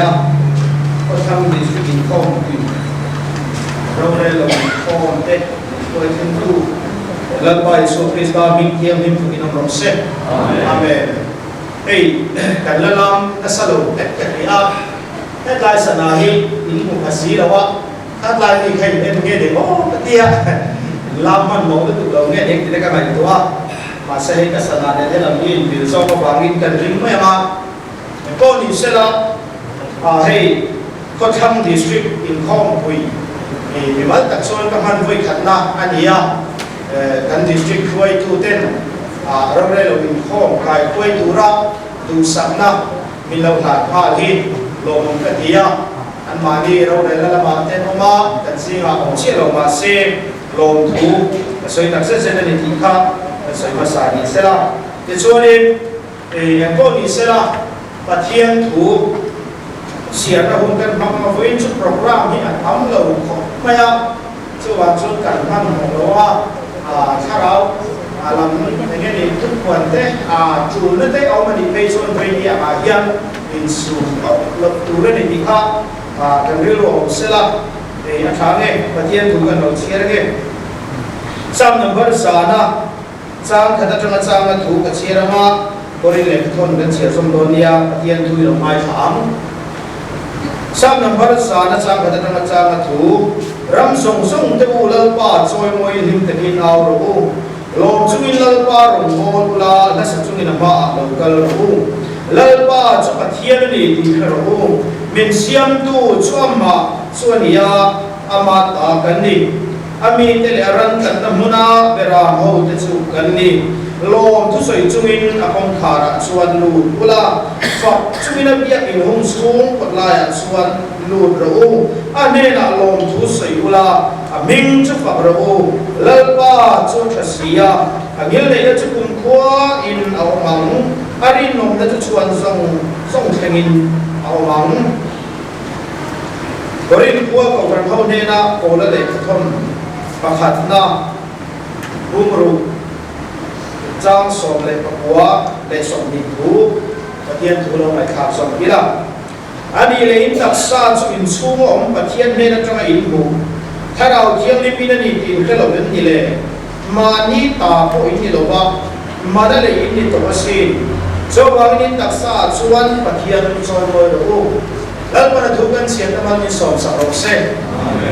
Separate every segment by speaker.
Speaker 1: a, Khawthlang District inkhawmpui rorel lo inkhawm te min hruai thlengtu Lalpa Isua Krista hming thianghlim fakin awm rawh se. Amen. Hei kan la lam nasa lo hlek ka ti a, hetlai sana hi in hmu pha si lo a, khatlai mi kha in en nge deuh aw ka ti a, lam hman mawh lutuk lo nge deng tih te ka ngaihtuah a, mahse hei ka sana nen helam hi inbil zawk avangin kan ring mai ang a. Pawh ni sela, hei Khawthlang District inkhawmpui mimal tak chuan ka hman vawi khatna a ni a, kan District hruaituten rorelo inkhawm kai huai tura duhsakna min lo hlan nghal hi lawmawm ka ti a, anmahni rorelna lamah ten awm a, kan zingah awm chiah lo mahse lawmthu ka sawi tak zet zet a ni tih kha kan sawi hmasa ni sela. Tichuanin. Eng pawh ni sela, Pathian thu chhiarna hun kan hmang a, vawiin chu programme hi a tam lo khawp mai a, chuvang chuan kan hmanhmawh lo a, thlarau lam eng nge ni thuphuan te, tulna te a awm a nih phei chuan vawiin angah hian insum hauh loh tur a ni tih kha kan rilru a awm sela, hei a tha nge Pathian thu kan lo chhiar nge? Psalm number zana. Chang khat atanga changa thu ka chhiar anga Korin leh Pathawn kan chhiar zawm dawn nia, Pathian thu i lo ngaithla ang. Psalm number zana chang khat atanga changa thu, Ram zawng zawng te u Lalpa chawimawi hlim takin au rawh u, lawm chungin Lalpa rawn ngawl ula, nasa chungin a hmaah lo kal rawh u. Lalpa chu Pathian a ni tih hre rawh u, min siamtu chu amah chu a ni a, ama ta kan ni. A mite leh a ran tlatna hmuna beram ho te chu kan ni. Lawm thusawi chungin a kawngkharah chuan lut ula, fak chungin a biak inhung chhung kawt laiah chuan lut rawh u. A hnenah lawm thu sawi ula, a hming chu fak rawh u. Lalpa chu a tha si a, a ngilneihna chu kumkhua in a awm ang, a rinawmna chu chhuan zawng zawng thlengin a awm ang. Korinth khua Kohhran ho hnena Paula lehkhathawn pakhatna bumruk chang 19 leh 20 thu Pathian thu lo ngaihthlak zawm ila. A nih leh in taksa chu inchhunga awm Pathian hnen atanga in hmuh Thlarau Thianghlim in a ni tih in hre lo em ni le? Mahni ta pawh in ni lo va, mana leh in ni tawh asin. Chuvangin in taksa ah chuan Pathian chawimawi rawh u. Lalpana thu kan chhiat na mal min sawm sak rawh se.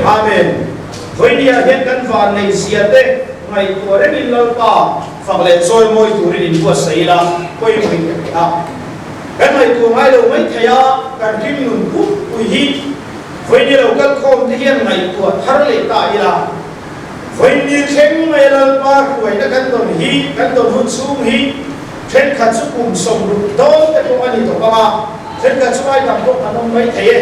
Speaker 1: Amen. Vawinia hian kan van nei zia te ngaihtuah rengin Lalpa fak leh chawimawi turin in buatsaih ila pawimawhin ka ti a. Kan ngaihtuah ngai lo mai thei a, kan hlim nun pum pui hi vawinia lo kal khawm te hian ngaihtuah thar leh ta ila. Vawiin thleng mai Lalpa hruaina kan dawn hi, kan dawn hun chhung hi thenkhat chu kum 60 dawn te pawh a ni tawp ang a, thenkhat chu ai tam pawh kan awm mai thei e.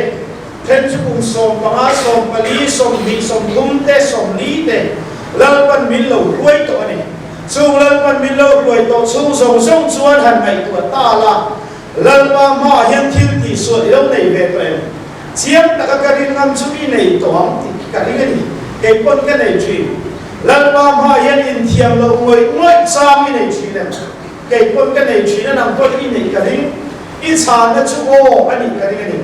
Speaker 1: Then chu kum 15, 14, 20, 30 te, 40 te Lalpan min lo hruai tawh a ni. Chung Lalpan min lo hruai tawh chhung zawng zawng chuan han ngaihtuah ta la, Lalpa hmaah hian thil tihsual i lo nei ve tawh em? Chiang taka ka rin ngam chu i nei tawh ang tih khi ka ring a ni. Kei pawn ka nei thin. Lalpa hmaah hian inthiam loh ngawih ngawih chang i nei thin em? Kei pawn ka nei thin a, nang pawn i neih ka ring. I chhanna chu aw a nih ka ring a ni.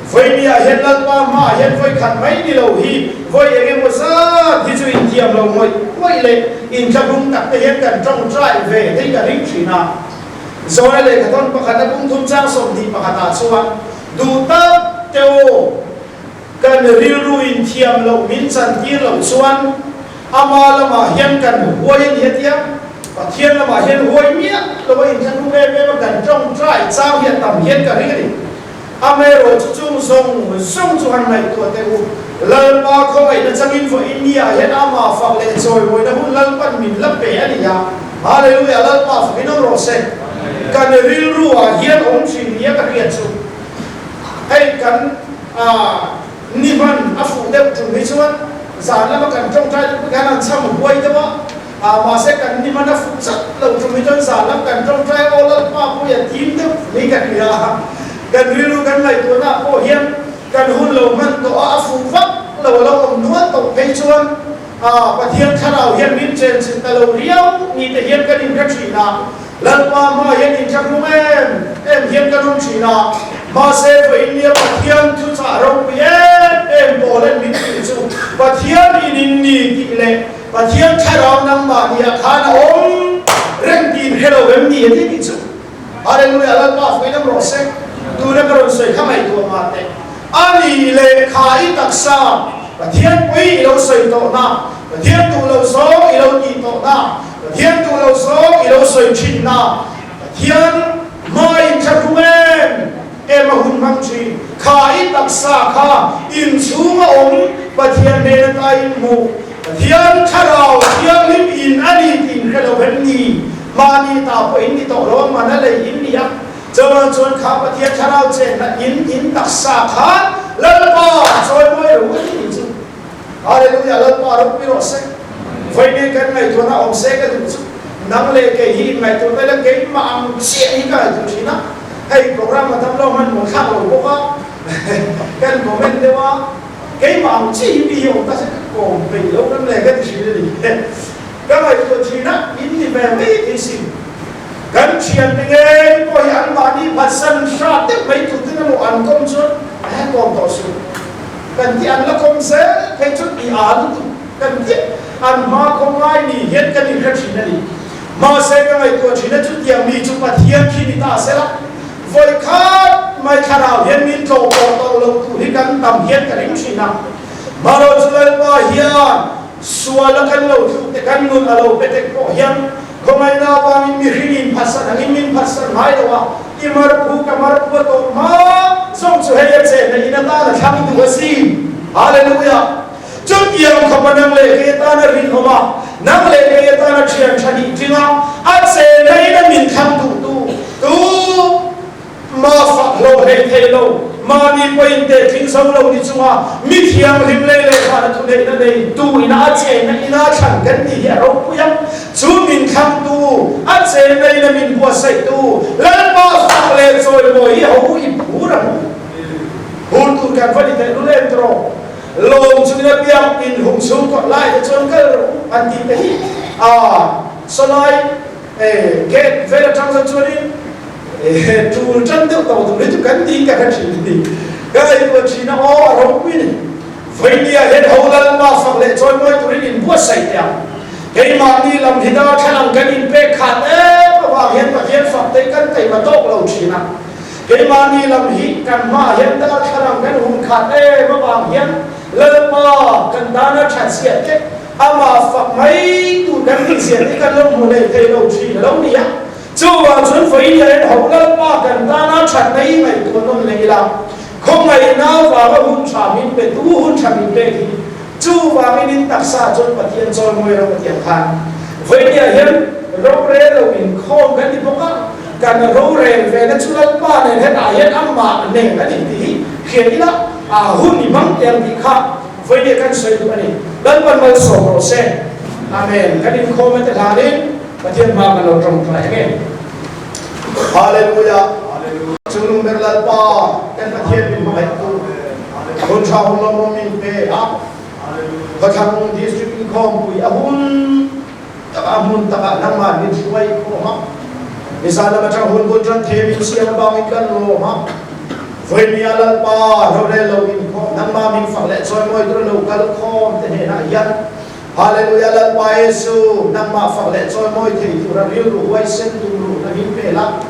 Speaker 1: Vawinia hian Lalpa hmaah hian vawi khat mai ni lo hi vawi eng emaw zat hi chu inthiam loh ngawih ngawih leh inthlahrung tak te hian kan tawngtai ve thei ka ring thin a. Zawia lehkhathawn pakhat a pum thum chang 21 ah chuan Duh tak te aw, kan rilru in thiam loh min chan tir loh chuan ama lamah hian kan huai a ni a tia, Pathian lamah hian huai miah lo a inthlahrung em em a, kan tawngtai chang hi a tam hian ka ring a ni. Amaherawh chu chung zawng zawng chu han ngaihtuah teh u, Lalpa khawngaihna changin vawiin ni ah hian ama fak leh chawimawina hun Lalpan min la pe a ni a, Hallelujah, Lalpa fakin awm rawh se. Kan rilru ah hian awm thin nia ka hriat chu hei kan ni hman a fuh deuh tum hi chuan zan lama kan tawngtai tum khan an chham huai deuh a, mahse kan ni hman a fuh chat lo tum hi chuan zan lam kan tawngtai aw Lalpa pawh hi a tim deuh ni ka hria a, kan rilru kan ngaihtuahna ah pawh hian kan hun lo hman tawh a, a fuh vak lo a lo awm nual tawh phei chuan Pathian thlarau hian min chenchilh ta lo riau ni te hian kan inhre thin a. Lalpa hmaah hian inthlahrung em em hian kan awm thin a, mahse vawiinnia Pathian thuchah ropui em em pawl an min tih chu Pathian in in ni tih leh Pathian thlarau nangmah nia khan a awm reng tiin hre lo em ni a ti tih chu Hallelujah Lalpa fuih dam rawh se. Tuna ka rawn sawi kha ngaihtuah mah teh. A nih leh kha i taksa Pathian pui i lo sawi tawh na, Pathian duh lo zawng i lo tih tawh na, Pathian duh lo zawng i lo sawi thin na, Pathian hma in thlahrung em em a hun hmang thin kha i taksa kha inchhung a awm Pathian hnen ata in hmuh Pathian thlarau thianghlim in a ni tih in hre lo em ni? Mahni ta pawh in ni tawh lo a, man a lei in ni a. Chuvang chuan kha Pathian thlarau chenna in in taksa khan Lalpa chawimawi ro a ti chu. Hallelujah Lalpa ropui rawh se. Vawiin kan ngaihtuahna awm se ka duh chu nang leh kei hi in ngaihtuah mai la keimah ang chiah hi ka ngaihtuah thin a. Hei program a tam lo hmanhmawh thlak lo bawk a kan comment deuh a. Keimah ang chiah hi mi hi awm ta se ka kawm peih lo ram leh ka ti thin a ni. Ka ngaihtuah thin a, in ni ve mai thei sin. Kan thiante ngei pawh hi anmahni phatsan hrat deuh mai tur ten emaw an kawm chuan a he kawm tawh suh. Kan ti an la kawm zel phei chuan i aa lutuk kan ti an hma khaw ngai ni hian kan inhre thin a ni. Mahse ka ngaihtuah thin a chutiang mi chu Pathian khi ni ta sela vawi khat mai thlarau hian min tlawh pawh tawh lo tur hi kan tam hian ka ring thin a. Marawh chu Lalpa hian sual a kan lo thluk te kan nun a lo pe tek pawh hian khawngaihna avangin mihring in phatsan angin min phatsan ngai lo a, i marphu ka marphu a tawp hma zawng chu hei a chenna in atan a thlang duh a si. Hallelujah! Chutiang khawpa nang leh kei atana rinawm a, nang leh kei atana thian tha nih tling a, a chenna in a min thlang duhtu tu Ma fak hlo hlei thei lo, mahni pawhin teh tling zo lo ni chunga mi thianghlim lei leh vana thuneihna nei tu ina a chenna ina thlan kan tih hi a ropui a. Chu min thlangtu, a chenna ina min buatsaihtu Lalpa fak leh chawimawi hi ho i phur ang u. Phur tur kan va ni theih lul em tawh? Lawm chungin a biak in hung chhung kawt lai te chuan kal rawh u an tih te hi a sawlai gate vel atang zawk chuanin Tul tan deuh tawh tur hi chu kan tiin ka hre thin a ni. Ka ngaihtuah thin a, aw a ropui a ni. Vawinia hian ho Lalpa fak leh chawimawi turin in buatsaih teh ang. Keimahni lam hi darthlalang kan inpek khat em avang hian Pathian fak te kan taima tawk lo thin a. Keimahni lam hi kan hmaah hian darthlalang kan hun khat em avang hian Lalpa kan tana that ziah te, amah fak mai tur kan tih ziah te kan lo hmu hlei thei lo thin a lo ni a. Chuvang chuan vawiin hian ho Lalpa kan tana thatna i ngaihtuah nawn leh ila, khawngaihna avanga hun tha min pe tu hun tha min pek hi chuvangin in taksa chuan Pathian chawimawi ro Pathian khan vawiin hian rorel lo inkhawm kan ni bawk a, kan rorel ve na chu Lalpa nen hetah hian amah nen a ni tih hi hria ila a hun i hmang teh ang tih kha vawiin kan sawi duh a ni. Lalpan malsawm rawh se. Amen. Kan inkhawm ete hlanin. Pathian hma kan lo tawngtai ang e. Hallelujah. Chungnung ber Lalpa kan Pathian min hmangaih tu hun tha hun lawmawm min pe a. Khawthlang District inkhawmpui a hun taka a hmun takah nangmah min hruai khawm a. Nizan lam atang hun bul tan thei min siam avangin kan lawm a. Vawinia Lalpa rorel lo inkhawm nangmah min fak leh chawimawi tur a lo kal khawm te hnenah hian Hallelujah Lalpa Jesu, nangmah fak leh chawimawi thei tura rilru huaisen tum ruhna min pe la.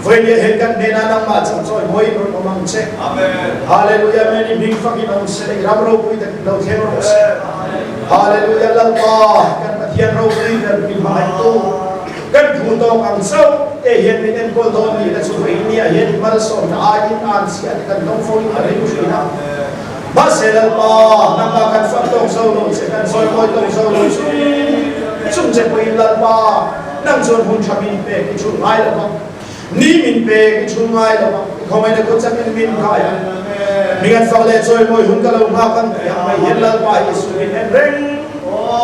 Speaker 1: Vawinia hian kan hnenah nangmah chauh chawimawiin rawn awm ang che. Hallelujah Amen i hming fakin awm se leh i ram ropui takin lo thleng rawh se. Hallelujah Lalpa kan Pathian ropui ber min hmangaihtu kan phu tawk ang chauh te hian min enkawl dawn ni la chu vawinia hian i malsawmna aiin an chhia te kan dawng fo in ka ring thin a. Mahse Lalpa, nangmah kan fak tawk zo lo che, kan chawimawi tawk zo lo chung chung che pawhin Lalpa, nang chuan hun tha min pek i chhun ngai lo va, ni min pek i chhun ngai lo va, i khawngaihna kut chakin min kai a, mi kan fak leh chawimawi hun ka lo nghak ang tih ang mai hian Lalpa Jesuh min en reng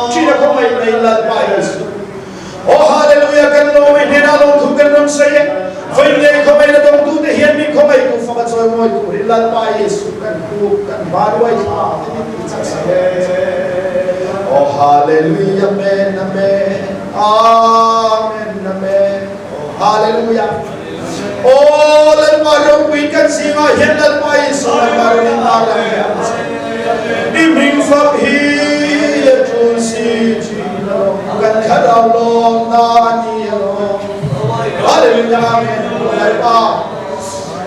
Speaker 1: thin a, khawngaihna in Lalpa Jesuh. Aw Hallelujah kan lawm i hnenah lawmthu kan rawn sawi e. Vawiin khawngaihna dawngtute hian min khawngaihtu faka chawimawi turin Lalpa Jesuh kan kuk kan hmaruai thla te min tih chak sak e. Aw Hallelujah Amen Amen Amen Amen. Hallelujah. Aw Lalpa ropui kan zingah hian Lalpa Isua Lalpa rawn in tar lang leh ang che. I hming fak hi a tul si thin lo, kan thlarau lawmna a ni alawm. Hallelujah Amen. Aw Lalpa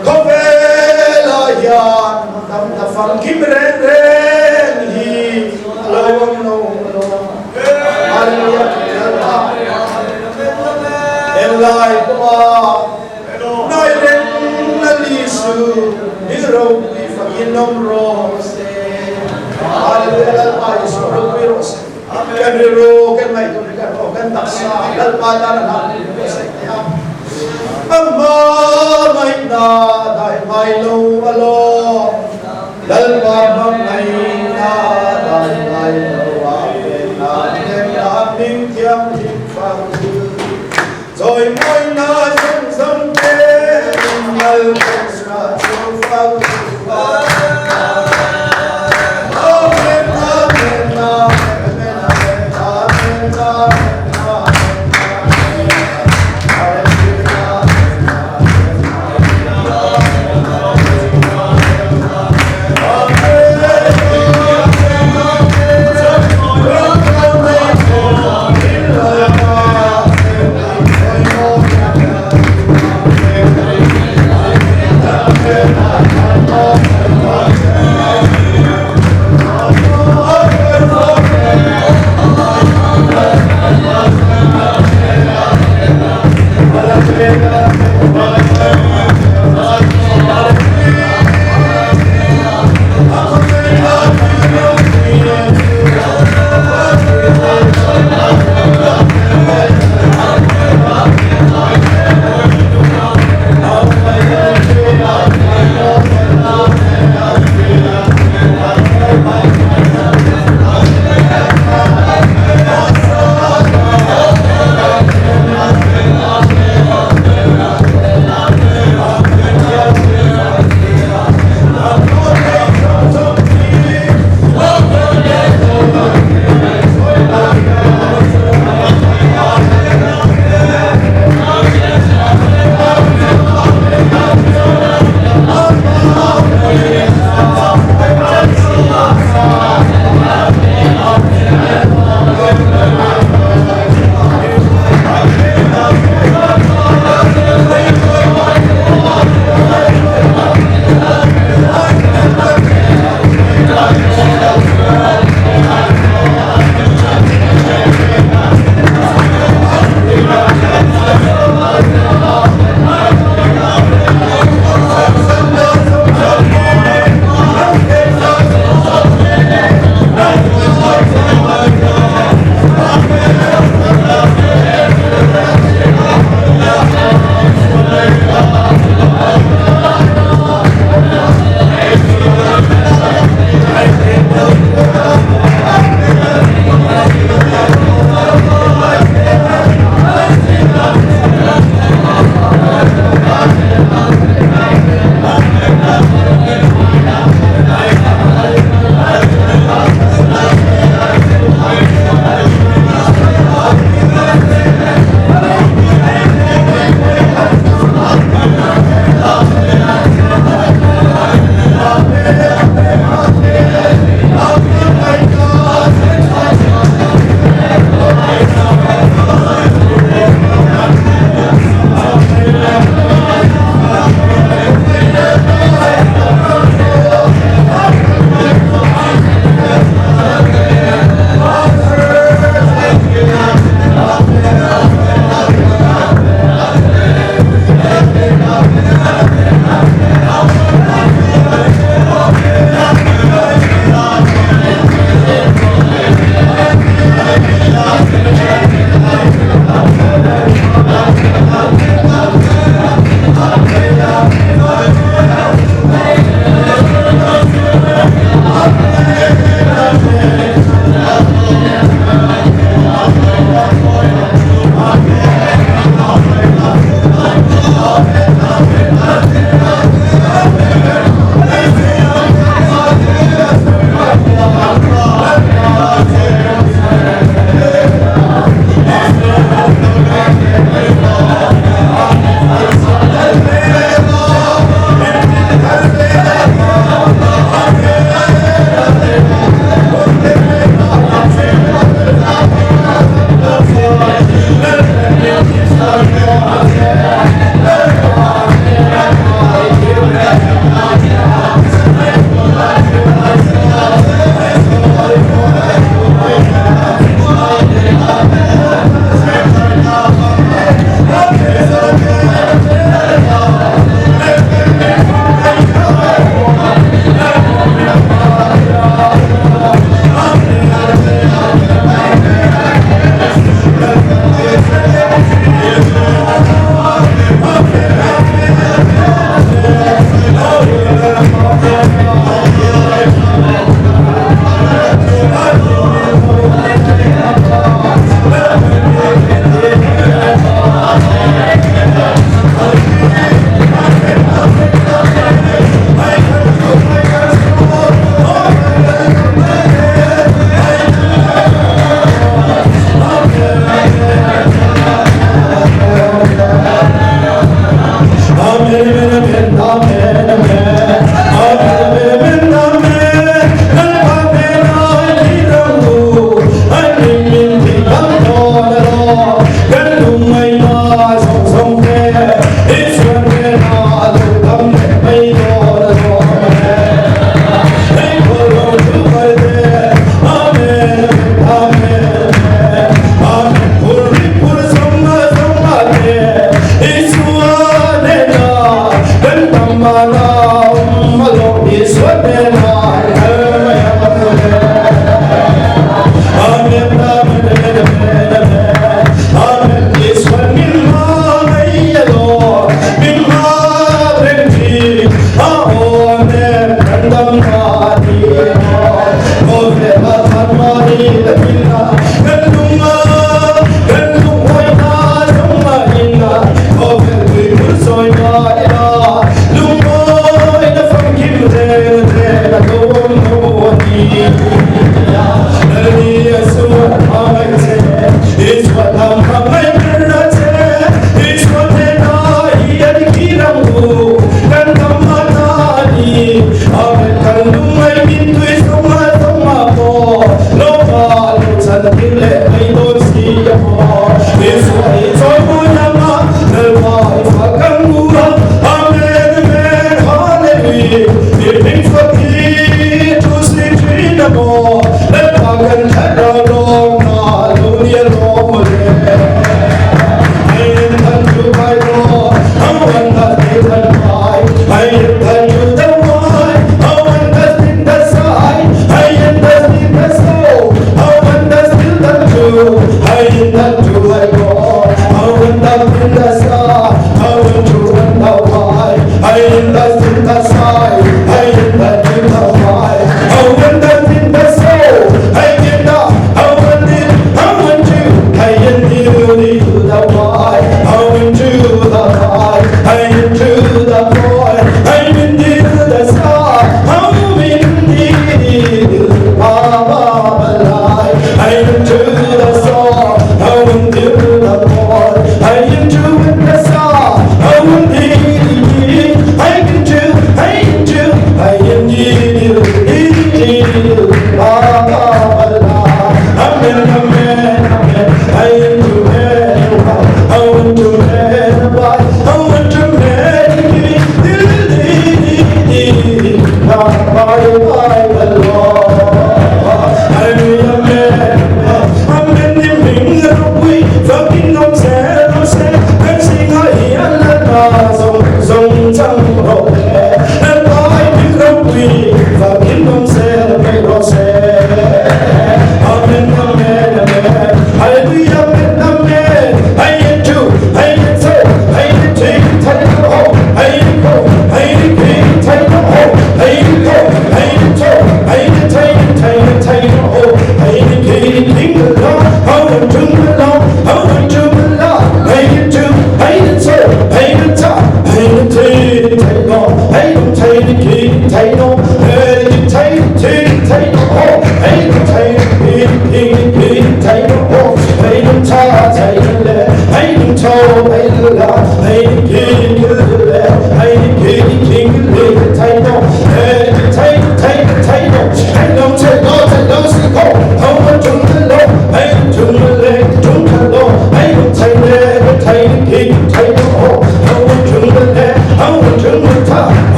Speaker 1: khawvelah hian damna famkim reng reng hi a lo awm lo alawm. Hallelujah Lalpa englai pawha nai reng Lal Isu min ropui fakin awm rawh se. Hallelujah Lalpa Isu ropui rawh se. Kan rilru kan ngaihtuah kan aw kan taksa Lalpa tan a hlan tur kan sawi thei a. Amma ngaihna dai ngai lo alawm. Lalpa hmangaihna dai ngai lo a pekna hnenah hming thianghlim fak chu chawimawina zawng zawng te Lal Krista chu fak duh a. Amen Amen Amen Amen Amen Amen Amen Amen Hallelujah Amen.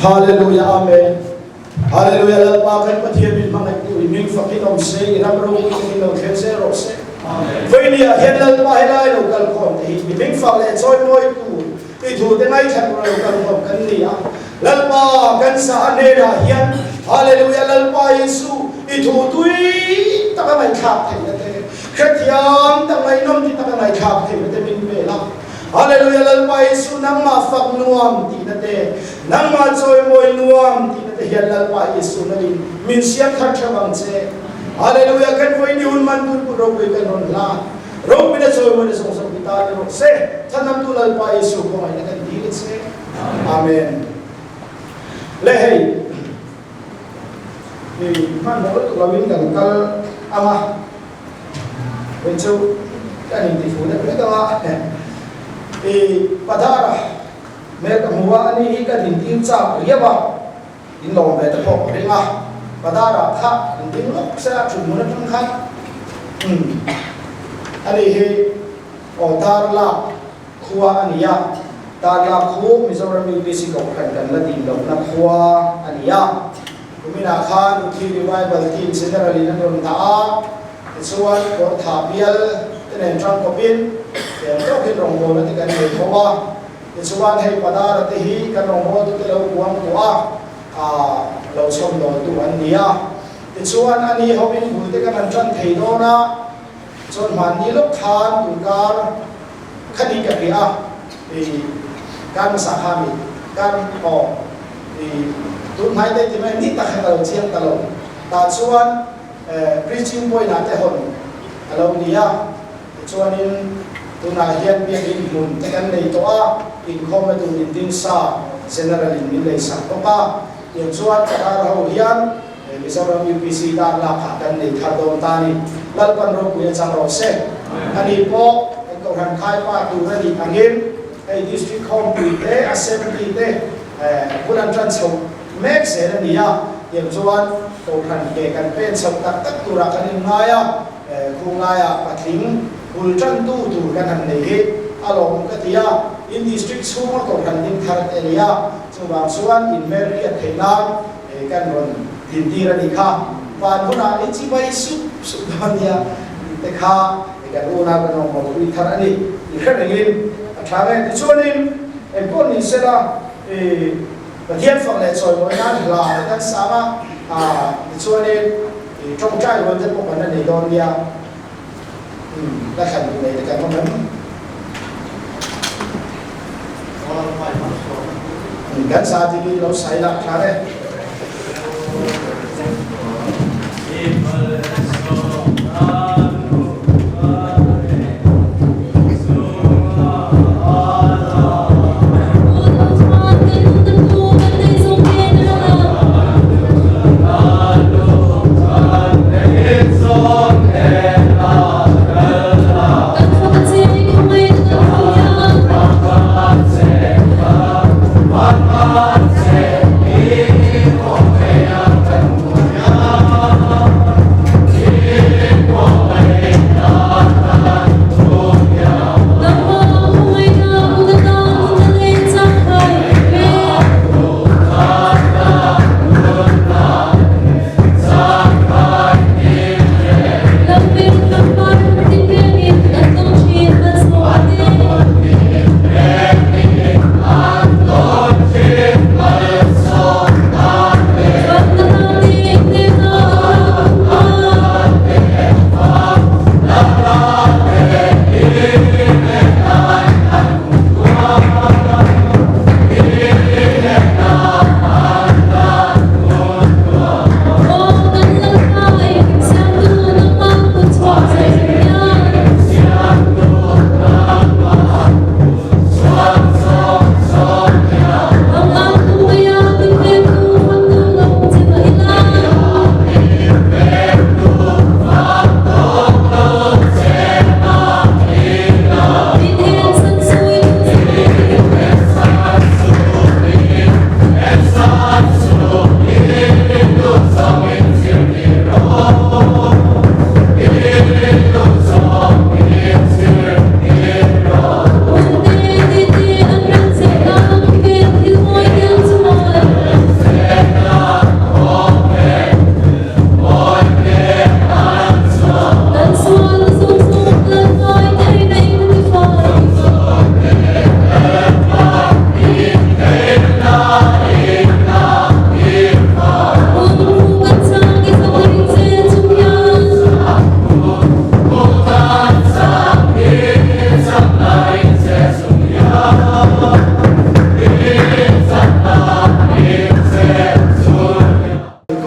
Speaker 1: Hallelujah Amen Hallelujah Lalpa kan Pathian min hmangaih tu i hming fakin awm se i ram ropui takin lo thleng zel rawh se. Vawinia hian Lalpa helai lo kal khawm te hi mi hming fak leh chawimawi tur i thu te ngaithla tur a lo kal khawm kan ni a. Lalpa kan sa a hnenah hian Hallelujah Lalpa Jesu i thu tui taka ngaihthlak theihna te hrethiam tak ngaihnawm ti taka ngaihthlak theihna te min pe la. Hallelujah Lalpa Jesuh nangmah fak nuam tihna te, nangmah chawimawi nuam tihna te hian Lalpa Jesuh nalin min siam thar theuh ang che. Hallelujah kan vawi ni hun man tun put ropui kan rawn hlan. Ropui na chawimawi na zawng zawng ti ta ni rawh se. Thanamtu Lalpa Jesuh khawngaihna kan dil a che. Amen. Le hei i hmanhmawh lutuk loin kan kal ang a. Kei chu ka in ti fu deuh hlek ang a, i Padara hmel ka hmu a, ani hi ka dintir chak riau a, in lawm ve te pawh ka ring a, Padara kha in ding lawk se a thut hmun atang khan umm ani hi aw Darlak khua a ni a, Darlak khu Mizoram UPC Kohhran kan la din lohna khua a ni a. Kuminah khan Uthi Revival Team General in an rawn dah a, tichuan Kawrtha bial te nen tangkawpin tlem tawkin rawngbawlna te kan nei tho a, tichuan hei Padara te hi kan rawngbawltu te lo kuang tawh a. A lo chhawmdawltu an ni a. Tichuan, ani hovin bul te kan han tan thei dawn a, chuan hmanni lawk khan tunkar khani ka hria a, i kar hmasa kha mi kar aw i tun hnai te ti mai ni tak kha ka lo chiang ta lo. Tah chuan preaching point ah te hawn a lo ni a, tichuanin tunah hian biakinn hmun te kan nei tawh a, inkhawmna tur inding sa general in min lei sak bawk a, tiang chuan ka dar ho hian Mizoram UPC dar lak ah kan nei thar dawn ta a ni. Lalpan ropui a chang rawh se. Ani pawh kan Kohhran khaipa tur a nih angin hei District Khawmpui te, Assembly te hun an tan chho mek zel a ni a, tiang chuan Kohhran ke kan pen chho tak tak turah kan inngai a, khung laiah patling bul tantu tur kan han nei hi a lawmawm ka ti a, in District chhunga Kohhran ding thar te a ni a, chuvang chuan inhmelhriat theih nan kan rawn dintir a nih kha. Van hunah i chibai sup sup dawn nia tih te kha kan unau kan awm ropui thar a ni tih hre rengin a tha nge. Tichuanin engpawh ni sela i Pathian fak leh chawimawi nan hla te kan sang a, tichuanin i tawngtai rual te pawh kan la nei dawn nia. Umm, la thlan duh nei te kan awm em? Kan sa ti bik lo sai lah tha e.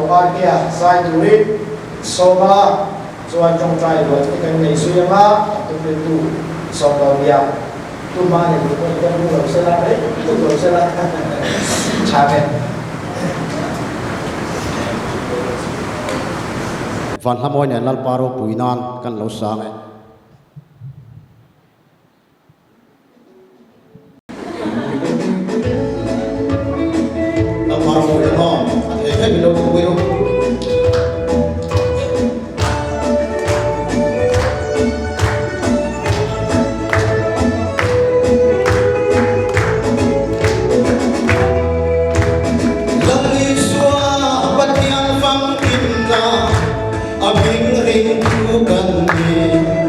Speaker 1: Komarkia zai turin Sawma chuan tawngtai rual te kan nei zui ang a, a tumriltu Sawmlo nia tuma ni duh pawhin kan hmu lo sela, rei tuk lo sela tha ve.
Speaker 2: Vanhlamawi nen Lalpa ropui nan kan lo sang e. Lalpa ropui nan aw, a thei thei min lo tumui ru.
Speaker 3: Lal Isua Pathian famkimna a hming ringtu kan ni.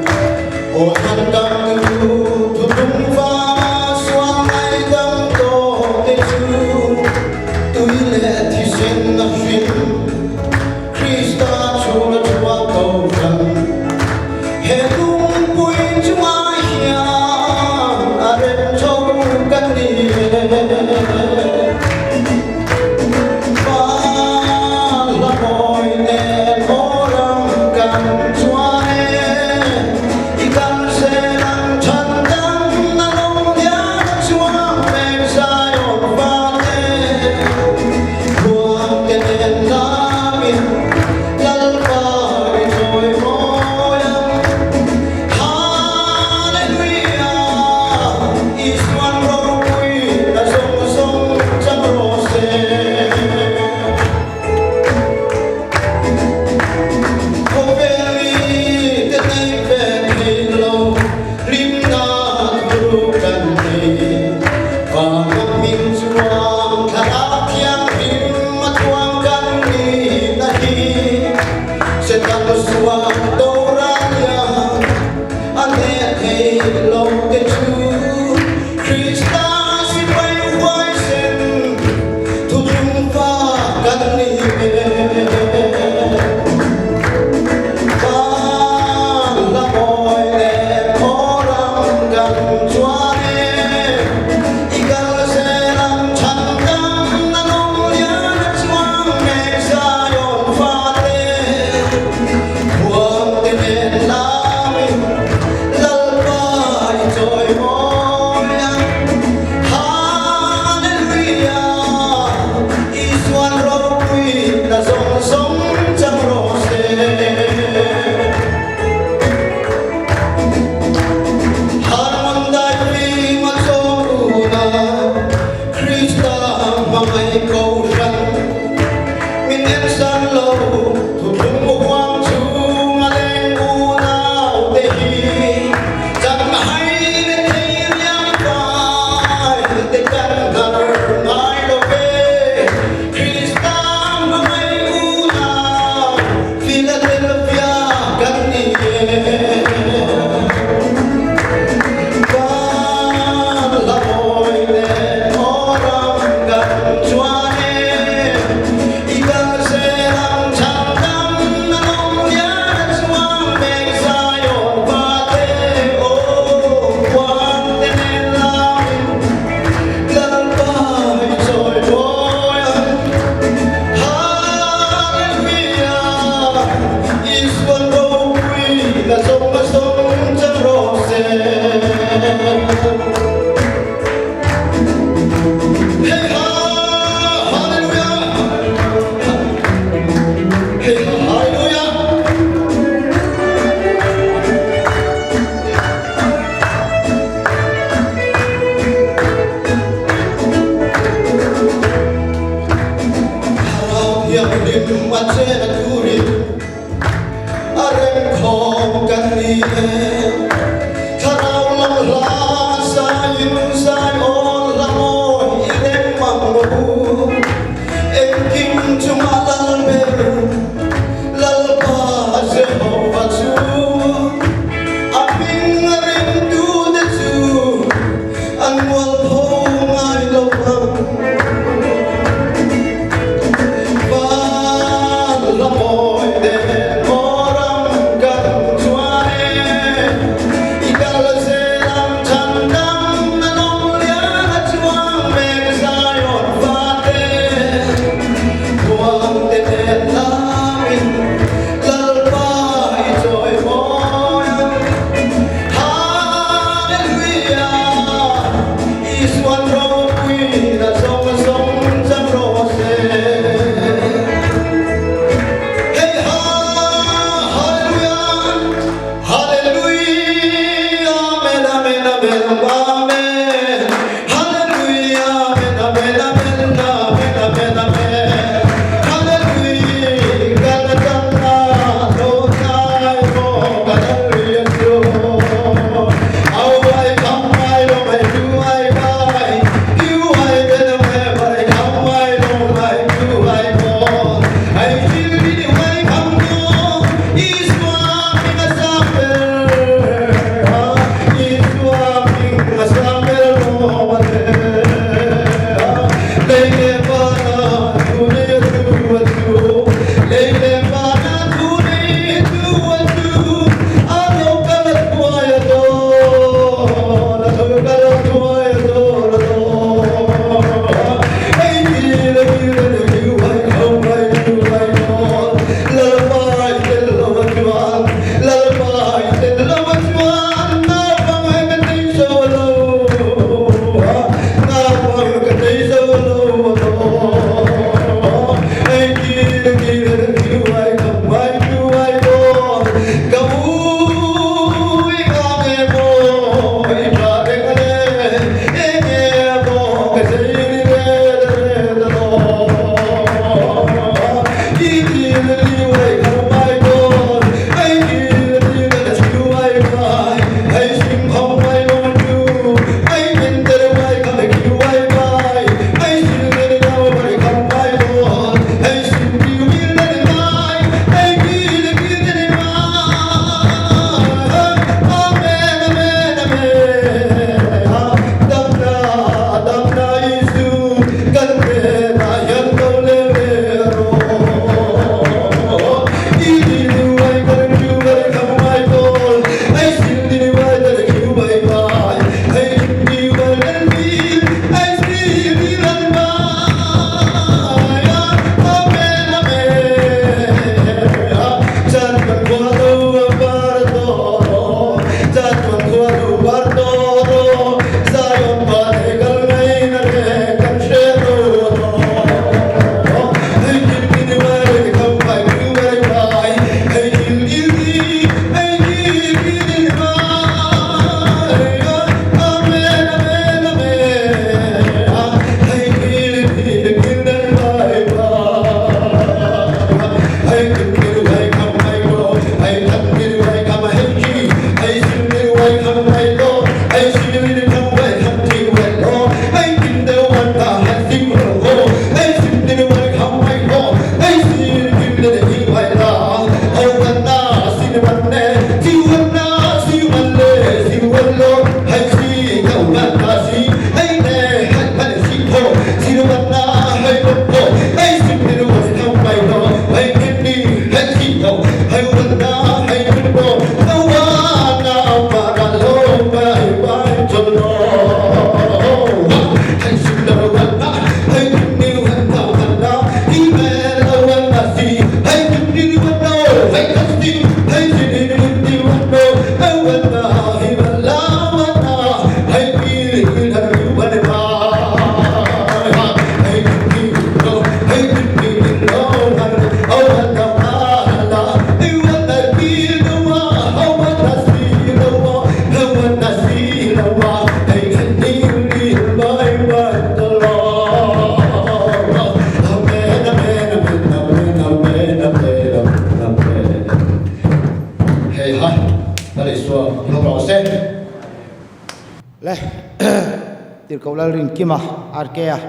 Speaker 1: Tirhkoh Lalrinkima, RK-a,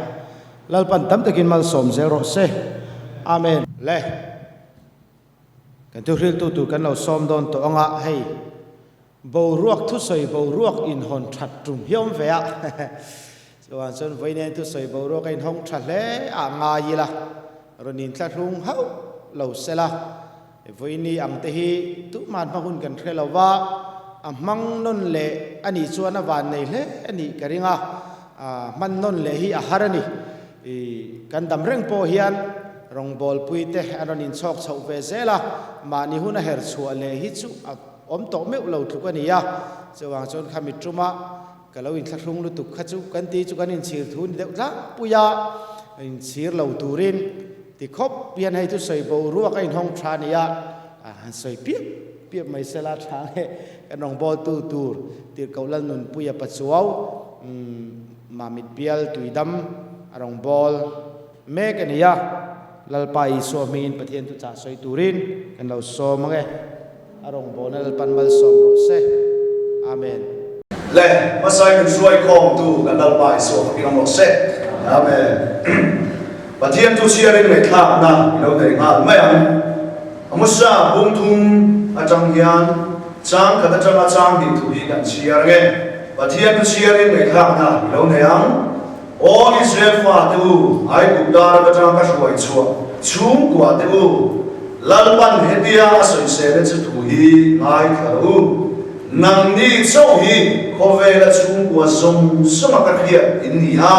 Speaker 1: Lalpan tam takin malsawm zel rawh se. Amen. Le. Kan thuhriltu tur kan lo sawm dawn tawh anga hei boruak thusawi boruak inhawn that tum hi awm ve a. Chuan chuan vawiin thusawi boruak a inhawng tha hle ah ngai ila rawn inthlahrung hauh lo sela. Vawiini ang te hi tuhman hma hun kan hre lo va, a hmang nawn leh a nih chuan a van nei hle a nih ka ring a, hman nawn leh hi a har a ni. I kan dam reng pawh hian rawngbawlpui te an rawn inchhawk chhoh ve zel a, mahni hun a her chhuah leh hi chu a awm tawh meuh lo tluk a ni a, chuvang chuan khami tuma ka lo inthlahrung lutuk kha chu kan tih chu kan inchhir thu ni deuh tlangpui a, inchhir lo turin ti khawp hian hei chu sawi boruak a inhawng tha a ni a, han sawi piap piap mai sela tha nge kan rawngbawltu tur Tirhkoh Lalnunpuia Pachuau Mamit bial tuidam a rawngbâwl mêk a ni a, Lalpa Isua hmingin Pathian thuchah sawi turin kan lo sâwm ang e. A rawngbâwlna Lalpan malsâwm rawh se. Amen.
Speaker 4: Le, hmasai min hruaikhâwmtu kan Lalpa Isua fakin awm rawh se. Amen. Pathian thu chhiarin ngaihthlâkna i lo nei nghâl mai ang. Amosa bung thum atang hian chang khat atanga chang hnih thu hi kan chhiar ang e. Pathian thu chhiarin ngaihthlakna i lo nei ang. Aw Israel fate u, Aigupta ram atanga ka hruai chhuah chhungkua te u, Lalpan hetia a sawisel e chu thu hi ngaithla lo u. Nangni chauh hi khawvela chhungkua zawng zawnga ka hriat in ni a.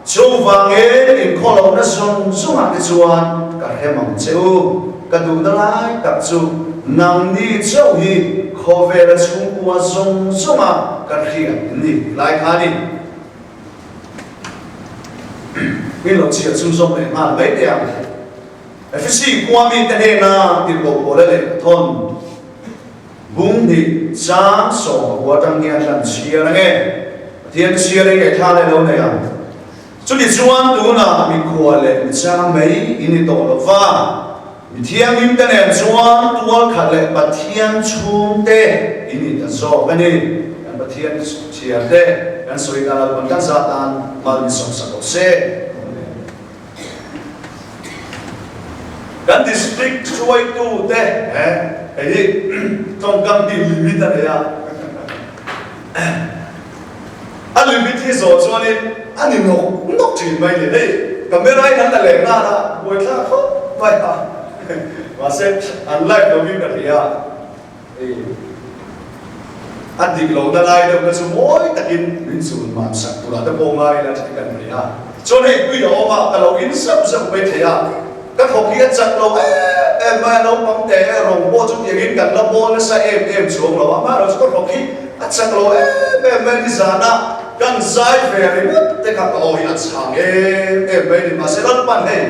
Speaker 4: Chuvangin inkhawlawhna zawng zawngah te chuan ka hrem ang che u. Ka duhna lai tak chu nangni chauh hi khawvela chhungkua zawng zawnga ka hriat in ni tih lai kha a ni. Min lo chhiar chhunzawm leh nghal mai teh ang. Efesi khua mite hnena tirhkoh pawla lehkhathawn Bung hnih chang 10 atang hian kan chhiar ange. Pathian chhiar hi ngaihthla leh lo nei ang. Chuti chuan tunah mikhua leh michang mai in ni tawh lo va, mi thianghlim te nen chuan tual khat leh Pathian chhung te in ni ta zawk a ni. Kan Pathian chhiar te kan sawi dan alh kan zat tan mal min sawmsak awk se. Kan district hruaitu te he hei hi tawngkam hi limit a nei a, a limit hi zawh chuanin a ni nawk nawk thin mai ni. Hei camera in an la leh nghal a, buaithlak khawp mai a, mahse an live lovin ka hria. Hei a dik lohna lai deuh kha chu mawi takin min chun man sak turah te pawh ngai ila tih kan nei a. Chuan hei tui a awm a, ka lo in zauh zauh mai thei a, ka thawk hi a chak lo em em mai a, naupang te rawng pawh chu tiangin kan la bawl nasa em em chuang lo a, amaherawh chu ka thawk hi a chak lo em em mai nizan a kan zai ve ringawt te kha ka aw hi a chhang em em mai ni. Mahse Lalpan hei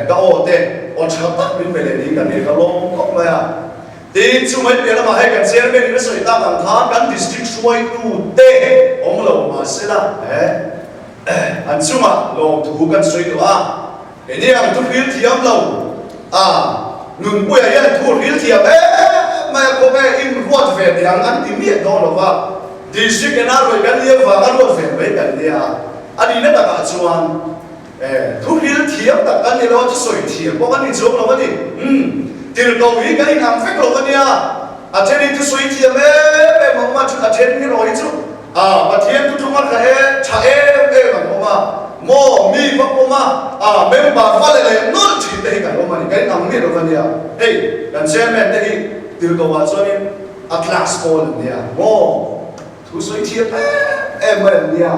Speaker 4: ka aw te aw tha tak min pe leh niin ka hria, ka lawm khawp mai a. Tin, chu mai piah lamah hei kan chairman in a sawi tak ang khan kan district hruaitu te awm lo mahsela he an chungah lawmthu kan sawi duh a, keini ang thu hril thiam lo a Nunpuia hian thu hril thiam em mai a kawng e in ruat ve teh ang an ti miah dawn lo va, district ena ruai kan nia vanga ruat ve mai kan nia a nihna takah chuan Thu hril thiam tak kan ni lo a, thusawi thiam pawh kan ni chuang lo a ni. Umm, tirhkoh hi kan inang vek lo a nia. A thenin thusawi thiam em em a awm a, a then erawh hi chu ah Pathian thutlung a tha em tha em em an awm a, maw mi va pawm a, ah member va le leh nawlh thin te hi kan awm a ni, kan inang miah lo a nia. Hei, kan chairman te hi tirhkoh ah chuanin a class pawl an nia, maw thusawi thiam em em mai an nia.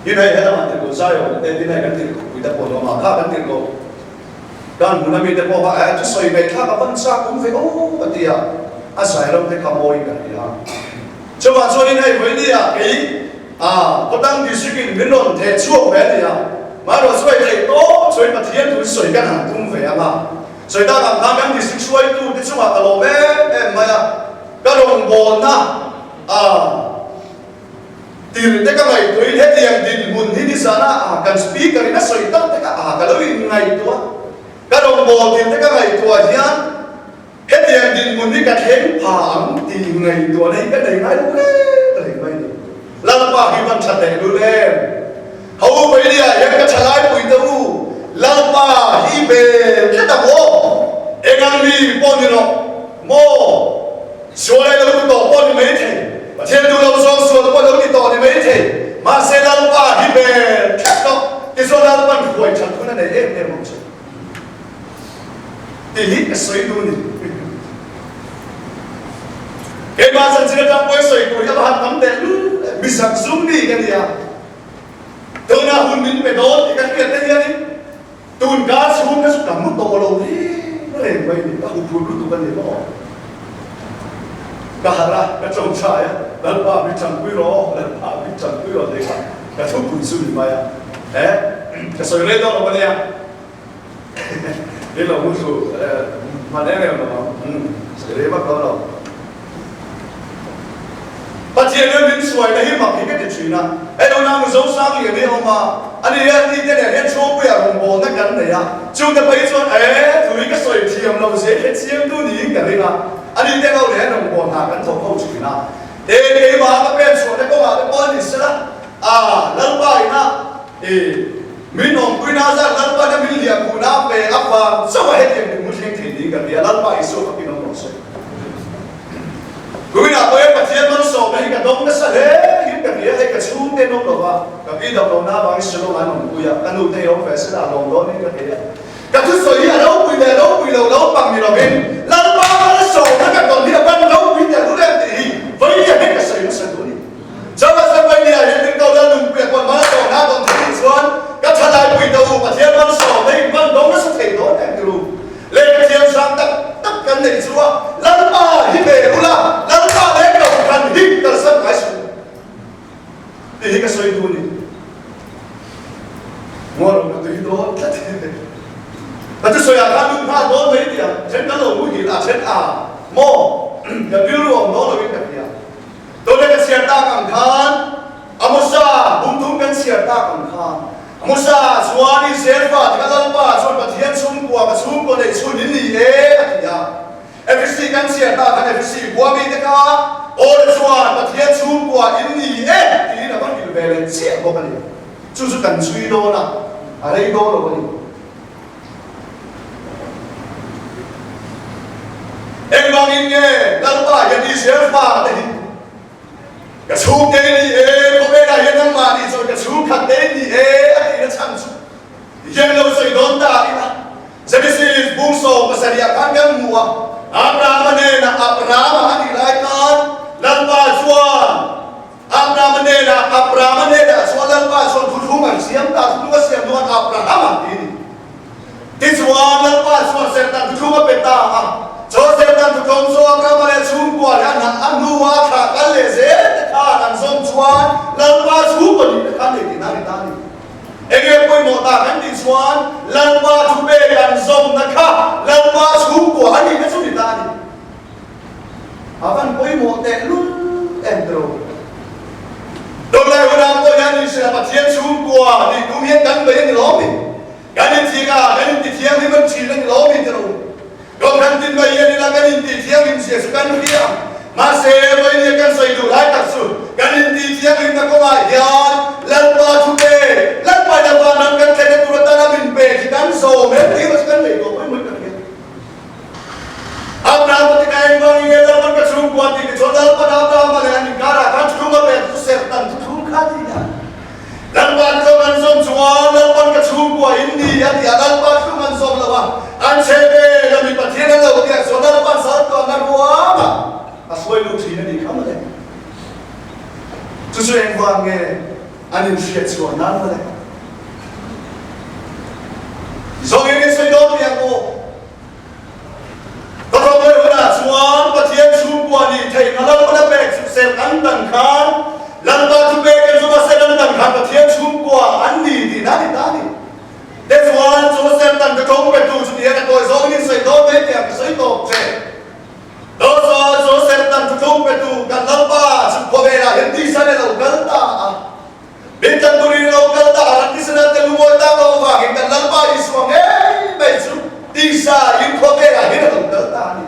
Speaker 4: Tin hei helamah tirhkoh Zion te tin hei kan tirhkoh puite pawh an awm a, kha kan tirhkoh kan hmun ami te pawh kha eh thusawi ngaihthlak a van chak awm ve aw a ti a, a zai ram te kha mawi ka hria. Chuvang chuanin hei vawinia kei ah Khawtlang District in min rawn theh chhuak ve a ni a, mahrawh chu hei theih tawp chuan Pathian thu sawi kan han tum ve ang a, sawi tak ang khan kan District hruaitu te chungah ka lawm em em mai a, ka rawngbawlna ah Tir te ka ngaihtuahin hetiang dinhmun hi nizan a kan speaker in a sawi tak te kha a ka lo in ngaihtuah. Ka rawngbâwl tir te ka ngaihtuah hian hetiang dinhmun hi ka thleng pha ang tih ngaihtuahna hi ka nei ngai lo reng reng mai ni. Lalpa hi van tha teh lul em? Ho u Bailia hian ka tha lai pui teh u, Lalpa hi bel tlat ang aw. Engang mi pawh ni rawh maw? Sual ai lo ti tawh pawh ni mai thei, Pathian duh lo zawng sual pawh lo ti tawh ni mai thei, mahse Lalpa hi bel tlat rawh, tichuan Lalpan huai that hun a nei em em ang che. Tih hi ka sawi duh a ni. Keimah chanchin atang pawhin sawi tur hi a va han tam teh lul em. Mi zak zum mi ka ni a, tunah hun min pe dawn tih ka hriat te hianin tun ka chhung kha chu ka mu tawh lo reng reng mai a ni, ka huphurh lutuk a ni maw. Ka harh a, ka chawngchai a, Lalpa min tanpui rawh, Lalpa min tanpui rawh tih kha ka thupui chu ni mai a. He ka sawi rei dawn lo a nia. Ni lo hu chu hman em em lo ang. Sawi rei vak dawn lo. Pathian hian min suaina hi mak hi ka ti thin a. Hei unau Mizo sang lian hi a awm a, ani hian mi te nen hian chhungpuiah rawngbawlna kan nei a. Chungte phei chuan e thu hi ka sawi thiam lo zia hi chiangtu niin ka ring a. Ani te ho nen hian rawngbawlna kan thawk ho thin a. He keimah ka pen chhuahna kawngah te pawh a ni sela, a Lalpa ina i min awmpuina zat Lalpa ina min liahkhuhna ve avang chauha hetiang min hmu thleng thei niin ka ria. Lalpa Isua fakin awm rawh se. Kuminah pawh hian Pathian malsawmna hi ka dawng nasa hle in ka hria, hei ka chhungte an awm lo va, ka pi dam lohna avangin Shillong an awmpui a, ka nute hi awm ve sela a lawm dawn in ka hria. Ka thusawi hi a ropui leh ropui lo lo pang ni lovin Lalpa malsawmna ka tawn hi a ban ropui teh lul em tih hi Vailia hian ka sawi nasa duh a ni. Chawlhsan Vailia hian min ko Lalnunpuia pawn malsawmna a tawn theih chuan ka thalaipui ta u Pathian malsawmna in ban dawng nasa thei dawn em ti ru. Lehkha thiam hrang tak tak kan neih chu a Lalpa hi ve ula, Lalpa leh Kohhran hi kalsan ngai suh tih hi ka sawi duh a ni. Mualawm ka tui dawn tlat hi. Ka thusawi ah khan lut nghal dawn mai tih a then kan lo muhil a then a maw ka rilru awm dawn loin ka hria. Tuna ka chhiar tak ang khan Amosa bumthum kan chhiar tak ang khan Amosa chuan Israel fate kha Lalpa chuan Pathian chhungkua ka chhungkua neih chhun in ni e a ti a. Efesi kan chhiar tak khan Efesi khua mite kha Paula chuan Pathian chhungkua in ni e tiin a va hrilh ve leh chiah bawk a ni. Chu chu kan chhui dawn a, a rei dawn lo a ni. Engvangin nge Lalpa hian Israel fate hi ka chhungte i ni e, khawvelah hian nangmah nih chuan ka chhungkhatte i ni e a tihna chhan chu hian lo sawi dawn ta ila. Genesis bung 70 ah khan kan hmu a, Abrahama hnenah Abrahama a nih lai khan Lalpa chuan Abrahama hnenah, Abrahama hnenah chuan Lalpa chuan thuthlung an siam ta, thuthlung a siam duan Abrahama ti a ni. Tichuan Lalpa chuan Serhtan thuthlung a pe ta a, chaw Serhtan thuthlung chu Abrahama leh chhungkua leh a a hnua thlah kal leh zel te khan an zawm chuan Lalpa chhungkaw nihna kha nei tihna a ni ta a ni. Enge pawimawh ta kan tih chuan Lalpa thu pek an zawmna kha Lalpa chhungkua a nihna chu ni ta a ni. A van pawimawh teh lul em tiro. Tunlai hunah pawh hian Israel Pathian chhungkua tih tum hian kan bei a ni lawm ni? Kan inthing a, kan intithianghlim an thin a ni lawm ni tiro. Kohhran tin mai hian ila kan intithianghlim zia chu kan hria. Mahse, vawinia kan sawi duh lai tak chu kan intithianghlimna kawngah hian Lalpa thu pe, Lalpa ina vanram kan thlenna tur atana min pek hi kan zawm em tih erawh chu kan ngaihtuah pawimawh in kan hria. Abrahama te ka engvangin nge Lalpan ka chhungkua tih te chuan Lalpan Abrahama leh an inkarah khan thuthlung a pek chu serhtan thuthlung kha a ti a. Lalpan tlawng an zawm chuan Lalpan ka chhungkua in ni a ti a, Lalpa thlung an zawm lo a, an chhe vel a mi Pathian an lo biak chuan Lalpan sal tuahna ruamah a hruai lut thin a nih kha mawle. Chu chu engvang nge an inhriat chhuah nan mawle. Zawngin in sawi dawn piang u. Ka rawnglawi hunah chuan Pathian chhungkua nih theihna Lalpan a pek chu ser an dan khan Lalpa chu pek in chunga ser an dan khan Pathian chhungkua an ni tihna a ni ta a ni. Te chuan chu ser dan ka tawng petu chu ti hian a tawi zawngin in sawi dawn mai tih ang ka sawi tawp che. Dawhsawn chu Serhtan thuthlung petu kan Lalpa chu khawvelah hian tisa in a lo kal ta a. Min tlan turin a lo kal ta a, ran tisa nan te lungawi tak lo avangin kan Lalpa Isua ngei mai chu tisa in khawvelah hian a lo kal ta a ni.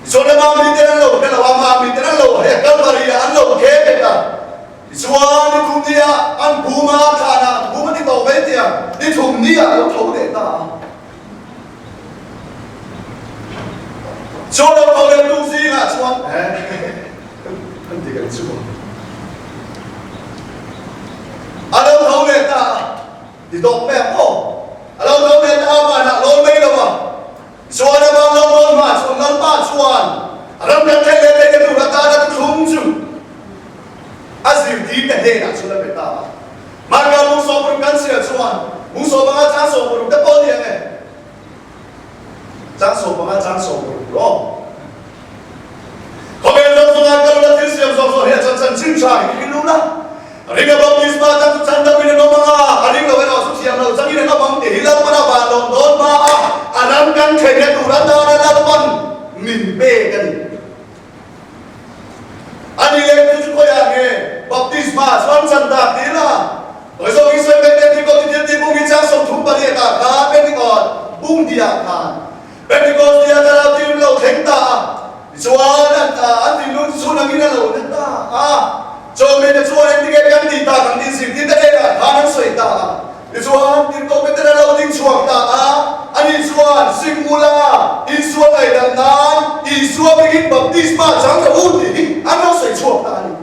Speaker 4: Tichuan a mami ten an lo hre lo a, mami ten an lo hre a, Kalvari ah an lo khe bet a. Tichuan, ni thum nia an phum a, thlanah an phum a ti tawh mai tia ni thum nia a lo tho leh ta a. Chu lo tho leh tuk zingah chuan an ti kan chu a. A lo tho leh ta a, ti tawh mai ang aw. A lo tho leh ta a, vanah lawn mai lo a. Chuan a van lo dawn hma chuan Lalpa chuan a ram kan theih leh theihna tur atana thuthlung chu a zirtirte hnenah chuan a pe ta a. Marka bung 60 kan chhiar chuan bung 15 chang 60 te pawh a ni ang e. Chang 15 chang 60 rawh. Khawvel zawng zawngah ka luna thil siam zawng zawng hian chuan chanchin tha hi ka lun a. Ringa baptisma chang chu chhandam in an awm ang a, a ring lo erawh chu thiam lo changin an awm ang tih hi Lalpan a van lawm dawn hma a, a ram kan theihna tur atana Lalpan min pek a ni. A ni leh chu chu khawiah nge baptisma chuan chan tak ti ila? Hawi zawk hi sawi mai Pentecost ti thil tih bung hi chang 38 ah khan Pentecost bung hnih ah khan Pentecost nia thlarau thil lo thleng ta a, tichuan an an thinlung chu chhun angin a lo na ta a. Chawhmeh te chuan engtinge kan tih tak ang tih zirtir te hnenah khan an sawi ta a. Tichuan tirhkoh Peter a lo ding chhuak ta a, ani chuan Simula Isua ngaihdam nan Isua bingin baptisma chang rawh u tih hi an lo sawi chhuak ta a ni.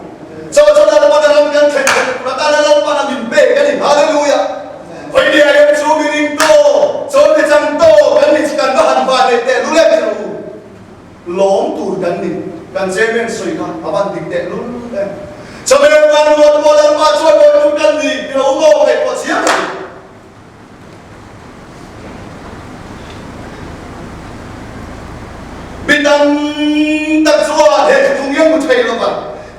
Speaker 4: Chaw chu Lalpan a ram kan thlen theih tur atana Lalpan a min pek a ni. Hallelujah! Vawinia hian chu miring taw, chaw mi chang taw kan nih chu kan va han van leh teh lul em teh u. Lawm tur kan ni, kan chairman sawi kha a van dik teh lul em. Chawhmeh van ruat pawh Lalpa chuan bawi tur kan ni ti lo maw ngaihtuah chiang a ni. Mi tam tak chuan he thuthlung hi an hmu thei lo va,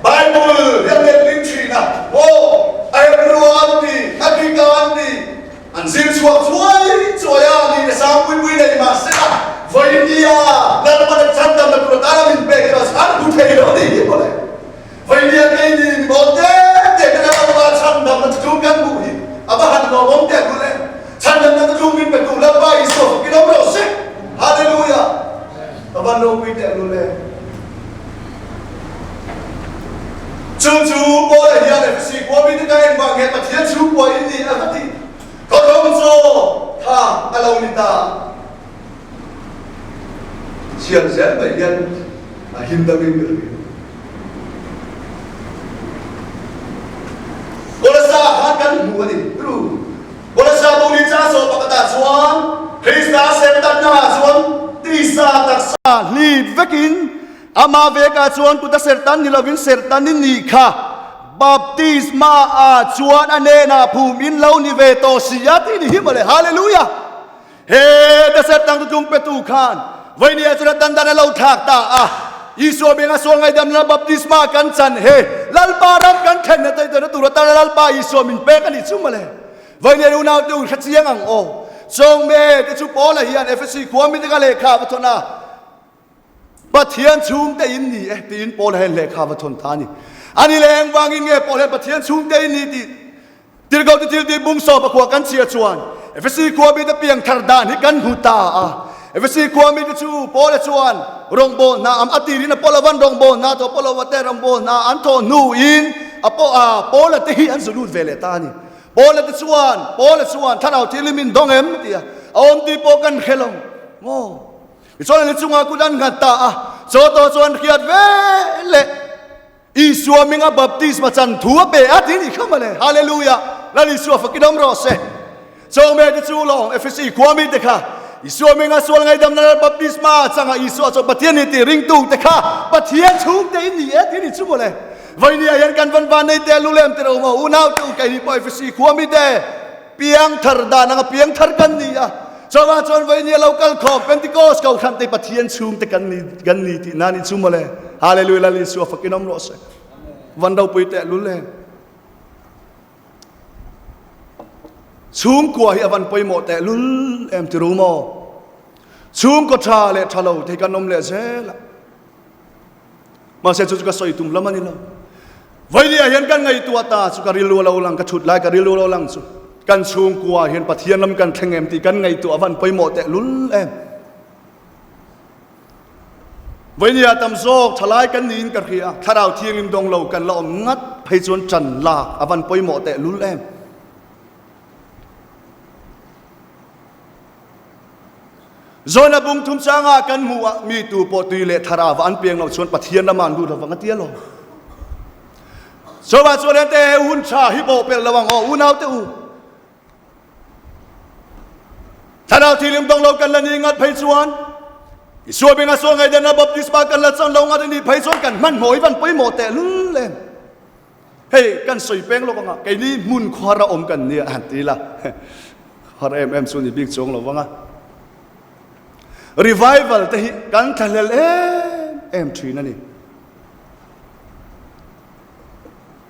Speaker 4: Bible hi an letling thin a, aw, a Hebrew an ti, a Greek an ti, an zir chhuak chuai chuai a, ni te sang pui pui nei mah se la, vawinia Lalpan a chhandamna tur atana min pek erawh chu an hmu thei lo ni hi mawle. Vawinia keini mi mawl te te kan Lalpa chhandamna thuthlung kan hmuh hi a va han lawmawm teh lul em! Chhandamna thuthlung min pe tu Lalpa Isua fakin awm rawh se! Hallelujah! Ka van ropui teh lul em! Chu chu Paula hian Efesi khua mite ka en vang hian Pathian chhungkua in ni a va ti. Thawhlawm chaw tha a lo ni ta. Chhiar zel mai hian a him dangin ka hria. Kolasa khan kan hmu a ni. Ru. Kolasa bawli cha saw pakhatah chuan Krista sertanna ah chuan tisa taksa hlip vekin ama vekah chuan kuta sertan ni lovin sertan in nih kha baptisma ah chuan a hnenah phum in lo ni ve tawh si a tih ni hi mawle. Hallelujah! He desert dang tutlung petu khan vawinia chuan a dan dan a lo thlak ta a. Isua benga sual ngaidamna baptisma kan chan he Lalpa ram kan thlenna taitana tur atana Lalpa Isua min pek a nih chu mawle. Vawinia unau te u hre chiang ang aw. Chawngme te chu Paula hian Efesi khua mite ka lehkha va thawn a. Pathian chhungte in ni e tiin Paula hian lehkha va thawn ta a ni. Ani leh engvangin nge Paul hian Pathian chhungte in ni tih Tirhkoh te thil tih bung sawp a khua kan chhiah chuan Efesi khua mite piang thar dan hi kan hmu ta a. Efesi khua mite chu Paula chuan rawngbâwl hna am a tirin Apollo-van rawngbâwl hna tawh Apollo-va te rawngbâwl hna an thawh hnuin Paula te hi an zu lut ve leh ta a ni. Paula te chuan Paula chuan Thlarau Thianghlim in dawng em? a ti a. A awm tih pawh kan hre lo maw? Tichuan an chungah kut an nghat ta a, chaw tawh chuan hriat ve leh Isua hminga baptisma chan thu a pe a ti nih kha mawle. Hallelujah! Lal Isua fakin awm rawh se. Chawhmeh te chu lawng Efesi khua mite kha Isua hminga sual ngaihdamna lal baptisma changa Isua chu Pathian ni tih ringtu te kha Pathian chhungte in ni e ti nih chu mawle. Vawinia hian kan van van nei te lulem te ro maw unau te u keini pawh Efesi khua mite Piangthar dan anga piangthar kan ni a, chuvang chuan vawinia lo kal khawm Pentecost kohhran te Pathian chhungte kan ni kan ni tih nan i chu mawle. Hallelujah Lal Isua fakin awm rawh se. Van ropui teh lul em. Chhungkua hi a van pawimawh teh lul em ti ru maw? Chhungkaw tha leh tha lo te hi kan awm leh zel a. Mahse chu chu ka sawi tum lam a ni lo. Vawinia hian kan ngaihtuah ta chu ka rilru a lo lang, ka thut lai ka rilru a lo lang chu kan chhungkua hian Pathian lam kan thleng em tih kan ngaihtuah a van pawimawh teh lul em. Vawinia tam zawk thalai kan niin ka hria, Thlarau Thianghlim dawng lo kan la awm ngat phei chuan ṭan lak a van pawimawh tehlul em? Zawna bung thum changa kan hmuh ah mi tu pawh tui leh thlarau ah an piang lo chuan Pathian lamah an lut lovang a ti alawm. Chuvah chuan ente he hun tha hi bawhpelh lo ang aw unau te u. Thlarau thilim dawng lo kan la ni ngat phei chuan Isua bing a sual ngaihdana baptisma kan la chan lo ngat a nih phei chuan kan hmanhmawh hi van pawimawh tehlul em. Hei kan sawi peng lawk anga keini hmun khuar a awm kan nia han ti ila khuar em em chu ni bik chuang lo vanga revival te hi kan thlahlel em em thin a ni.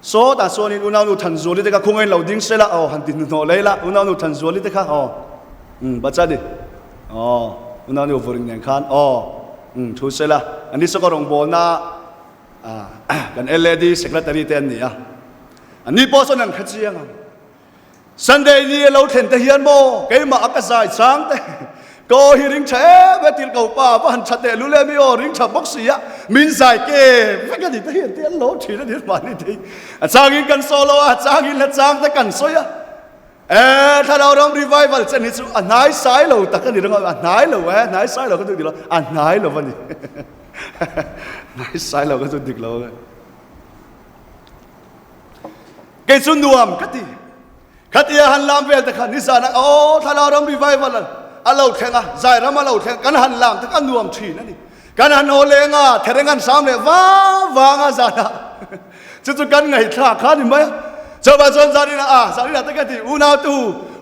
Speaker 4: Saw tah chuanin unaunu Thanzuali te kha khungain lo ding sela aw han ti hnuhnawh lei la unaunu Thanzuali te kha aw um bacha ni aw unaunu Vuring nen khan aw um thu sela ani saw ka rawngbawlna Kan LAD Secretary te an ni a, an ni pawh chuan an hre chiang ang. Sunday ni a lo thlen te hian maw keimah a ka zai chang te ka aw hi ring tha em e tirh ko pa va han tha teh lul em i aw ring tha bawk si a min zai ke vek a ni te hian te an lo thin a ni mahni te hi a changin kan solo a a changin hla chang te kan sawi a e thlarau ram revival chen hi chu a hnai sai lo tak a ni ringawt a hnai lo e hnai sai lo ka chu dik lo a hnai lo a ni. Nai sai lo ka chu dik lo e. Kei chu nuam ka ti. Khatia han lam vel te kha nizan a aw thlarau ram revival a lo thleng a, zai ram a lo thleng kan han lam te kha nuam thin a ni. Kan han haw leng a, thereng an sam leh vang vang a zan a. Chu chu kan ngaihthlak kha ni mai a. Chuvang chuan Zarina a, Zarina te ka ti, unau tu,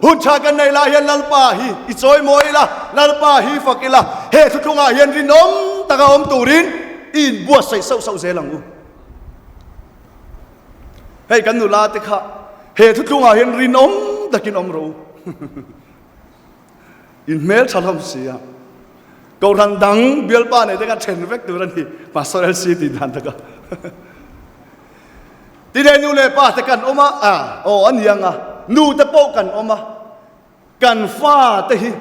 Speaker 4: hun tha kan nei lai hian Lalpa hi i chawi mawi ila, Lalpa hi fak ila, he thuthlungah hian rinawm taka awm turin i inbuatsaih sauh sauh zel ang u. Hei kan nula te kha he thuthlungah hian rinawm takin awm rawh u. In hmel tha hlawm si a. Kohhran dang bialpa nei te kha then vek tur a ni. Pastor LC tih dan taka. Tinei nu leh pa te kan awm a, a aw a ni ang a, nu te pawh kan awm a. Kan fa te hi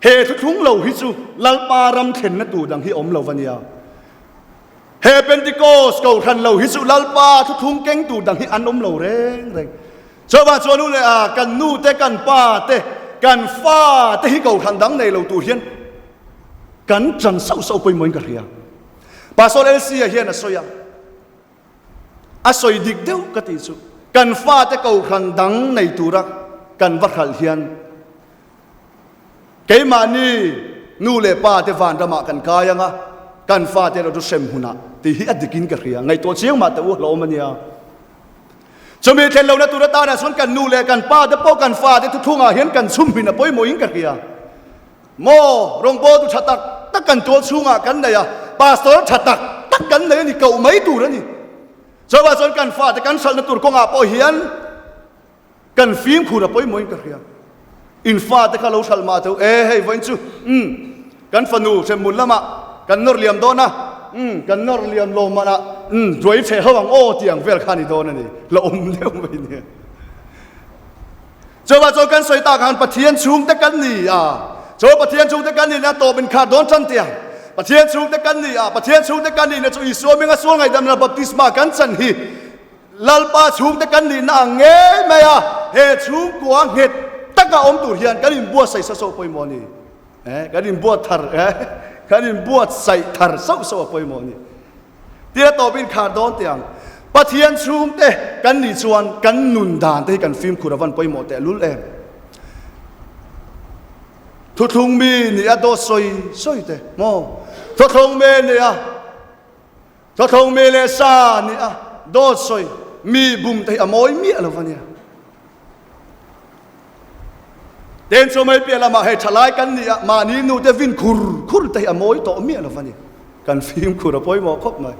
Speaker 4: he thuthlung lo hi chu Lalpa ram thlenna tur dang hi awm lo va nia. He Pentecost kohhran lo hi chu Lalpa thuthlung keng tur dang hi an awm lo reng reng. Chuvang chuan u leh a, kan nu te, kan pa te, kan fa te hi kohhran dang nei lo tur hian kan ṭan sauh sauh pawimawhin ka hria. Pastor LC-a hian a sawi a, a sawi dik deuh ka tih chu, kan fa te kohhran dang nei tura kan va hralh hian keimahni nu leh pa te vanramah kan kai ang a, kan fa te erawh chu hrem hunah tih hi a dikin ka hria. Ngaihtuah chiang mah teh u, hlauhawm a nia. Chumi thlen lohna tur atanah chuan kan nu leh kan pa te pawh kan fa te thuthlungah hian kan chhumhmin a pawimawhin ka hria. Maw rawngbawltu tha tak tak kan tual chhungah kan nei a, pastor tha tak tak kan nei a ni koh mai tur a ni. Chuvah chuan kan fa te kan hralhna tur kawngah pawh hian kan fimkhur a pawimawhin ka hria. In fa te kha lo hralh mah teu e hei vawiin chu umm kan fanu hremhmun lamah kan nawr liam dawn a umm kan nawr liam lo manah umm ruai chhe ho ang aw tih ang vel kha a ni dawn a ni la awm deuh mai nia. Chuvah chuan kan sawi tak han Pathian chhungte kan ni a chu Pathian chhungte kan ni na tawp inkhar dawn tan tia Pathian chhungte kan ni a Pathian chhungte kan ni na chu Isua hminga sual ngaihdamna baptisma kan chan hi Lalpa chhungte kan nihna ang ngei mai a, he chhungkua nghet taka awm tur hian kan inbuatsaih sauh sauh pawimawh a ni. Eh, kan inbuat thar, eh, kan inbuatsaih thar sauh sauh a pawimawh a ni. Tia tawp inkhar dawn teh ang. Pathian chhungte kan nih chuan kan nun dan te hi kan fimkhur a van pawimawh teh lul em. Thuthlung mi nih a dawt sawi sawi te, maw? Thuthlung mi nih a Thawthawng mi leh sa nih a dawt sawi mi bum te hi a mawi miah lo va nia. Ten chu mai piah lamah hei thalai kan nih a mahni nu te vin khur khur te hi a mawi tawh miah lo va ni. Kan fimkhur a pawimawh khawp mai.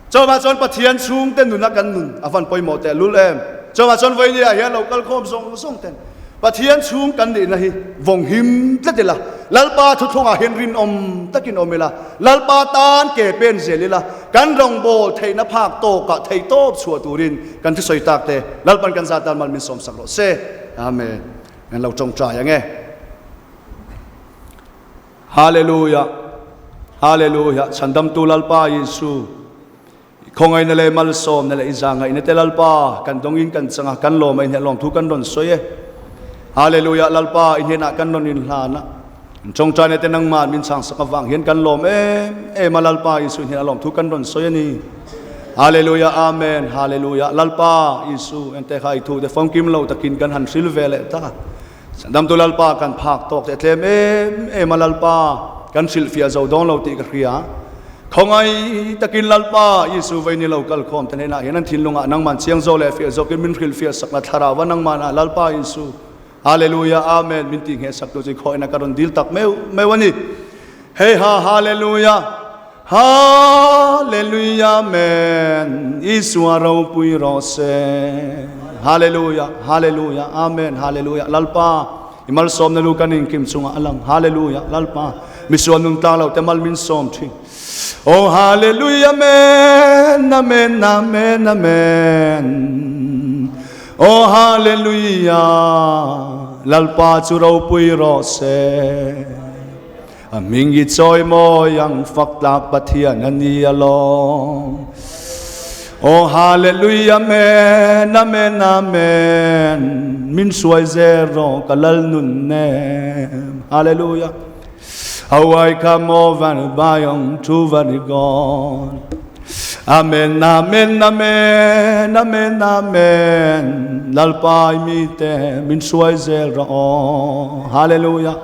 Speaker 4: Chuvah chuan Pathian chhungte nuna kan nun a van pawimawh teh lul em. Chuvah chuan vawinia hian lo kal khawm zawng zawng ten Pathian chhung kan nihna hi vawng him tlat ila, Lalpa thuthlungah hian rinawm takin awm ila, Lalpa tan ke pen zel ila, kan rawngbâwl theihna phak tawkah theih tawp chhuah turin kan thusawi tak te Lalpan kan zat tan mal min sawmsak rawh se. Amen. Kan lo tawngtai ang e. Hallelujah Hallelujah Chhandamtu Lalpa Isu i khawngaihna leh malsawmna leh i zahngaihna te Lalpa kan dawngin kan chang a, kan lawm a, i hneh lawmthu kan rawn sawi e. Hallelujah Lalpa i hnenah kan rawn inhlan a, in tawngtaina te nangmah min chhangsak avang hian kan lawm em em a, Lalpa Isu i hnenah lawmthu kan rawn sawi a ni. Hallelujah Amen Hallelujah Lalpa Isu ente kha i thu te famkim lo takin kan han hril ve leh ta. Damtu Lalpa kan phak tawk te tlem em em a Lalpa kan hrilhfiah zo dawn lo tih ka hria. Khawngaih takin Lalpa Isu vei ni lo kal khawm te hnenah hian an thinlungah nangman chiang zo leh fiah zawkin min hrilhfiah sakna thlarau va nangmanah Lalpa Isu Hallelujah Amen min tih ngheh sak tu chu khawihna ka rawn dil tak meuh meuh a ni. Hei ha Hallelujah Hallelujah Amen Isua ropui rawh se Hallelujah Hallelujah Amen Hallelujah Lalpa i malsawmna lu kan inkim chungah a lang Hallelujah Lalpa misual nun tlang lo te mal min sawm thin Oh Hallelujah Amen Amen Amen Amen Oh Hallelujah Lalpa chu ropui rawh se A hming i chawi mawi ang fak tlak Pathian a ni alawm. Aw Hallelujah Amen Amen Amen Min hruai zel rawh ka lal nun nem Hallelujah How I come over by on to very God Amen Amen Amen Amen Amen Lalpa i mite min hruai zel rawh aw Hallelujah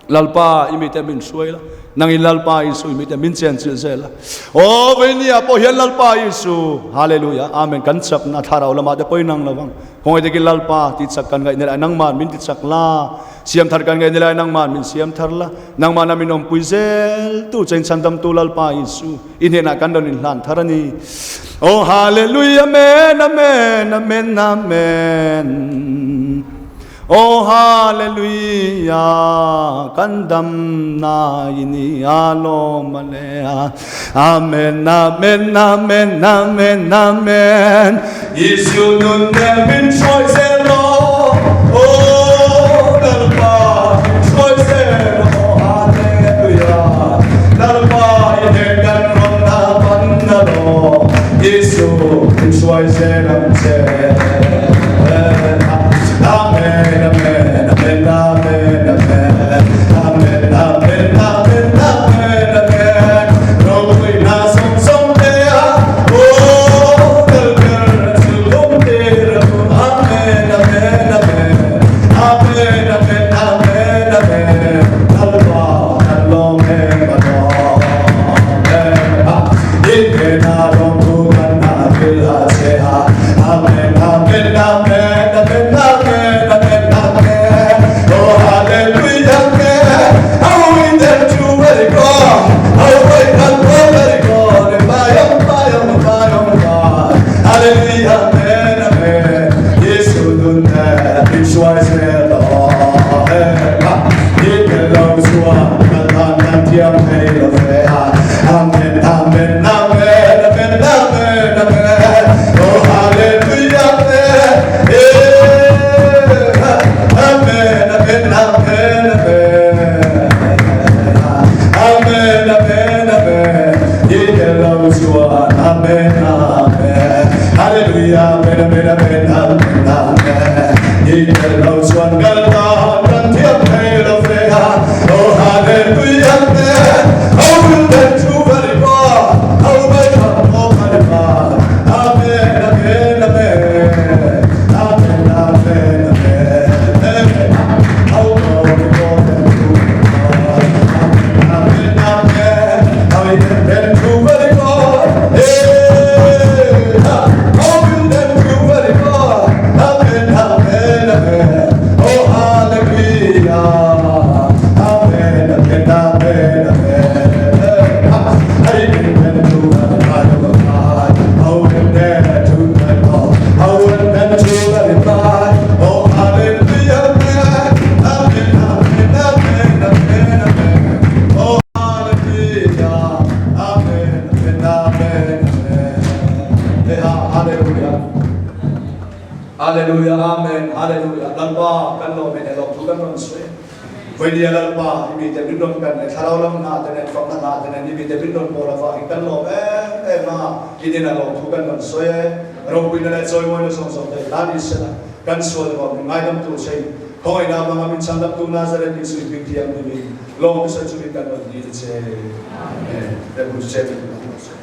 Speaker 4: Lalpa i mite min hruai la, nangin Lalpa Isu i mite min chen chilh zel a. Aw veinia pawh hian Lalpa Isu, Hallelujah, Amen, kan chakna thlarau lamah te pawhin nang lovang. Khawngaih takin Lalpa ti chak kan ngaih nilai nangman min ti chak la, siam thar kan ngaih nilai nangman min siam thar la, nangmana min awmpui zel tu chein chhandamtu Lalpa Isu i hnenah kan rawn inhlan thar a ni. Aw Hallelujah, Amen, Amen, Amen, Amen. Aw Hallelujah kan dam na i ni a lawm a le a Amen Amen Amen Amen Amen Isu nun ne min hruai zel rawh Aw Lalpa min hruai zel rawh Hallelujah Lalpa i hnen kan rawn na pan na rawh Isu min hruai zel ang che Amen Amen Amen Amen Amen Amen Amen Amen Amen Amen Ropui na zawng zawng te a Aw kal ber chu lung te ro Amen Amen Amen Amen Amen Amen Amen Lalpa kan lawm em a lawm Amen In na lawm thu kan na thil a che a Amen Amen Amen Amen Amen Amen Amen Oh Hallelujah Amen How we tell to very God How we can go very God By on by on by on by Hallelujah Amen Amen Yesu nun ne min hruai zel aw Ni tel lo chuan kan tan kan thiam thei lo ve a Amen Amen Amen Amen Amen Amen Oh Hallelujah Amen Eh Amen Amen Amen Amen Amen Amen Amen Ni tel lo chuan Amen Amen Hallelujah Amen Amen Amen Amen Amen Ni tel lo chuan kan tan kan thiam thei lo ve a Oh Hallelujah Amen Oh will then to very God Oh my God Oh my God Amen Amen Amen Amen Amen Amen Oh glory glory to God Amen Amen Amen Amen to very God Eh Oh will then to very God Amen Amen Amen Oh Hallelujah Amen Amen Amen Amen Amen to God Oh then to God Oh then to God Oh Hallelujah Amen Amen Amen Amen Amen Oh Hallelujah Amen Amen Amen Amen Hallelujah Hallelujah Amen Hallelujah Lalpa kan lawm in e lawm thu kan rawn sawi. Vawinia Lalpa, i mite min rawn kan leh thlarau lam hna te nen, fakna hna te nen i mite min rawn pawl avangin kan lawm em em a, i hnenah lawmthu kan rawn sawi e. Ropuina leh chawimawina zawng zawng te hlan i sela, kan sual erawh min ngaidam tur che in, khawngaihna avanga min chhandamtu Nazareth Isu i hming thiam hnimin lawm i sawi chungin kan rawn dil che. Amen. Rebun chu chairman in a hmu che.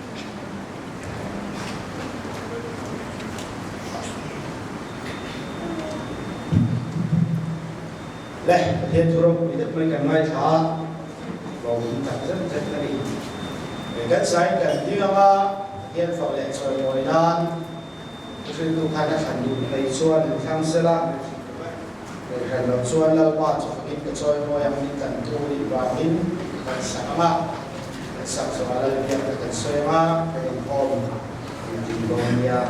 Speaker 1: Le, Pathian thu ropui deuh mai kan ngaithla a, lawmawm tak zet zet a ni. Kan sain kan ding anga Pathian fak leh chawimawi nan thuhriltu khan a thlan duh phei chuan an thlang sela, ngaihhran loh chuan Lalpa chu fakin ka chawimawi ang min tlan tu nih vangin kan sak anga, kan sak zawhah Lalbiakna kan sawi anga kan inkhawm intin dawn nia.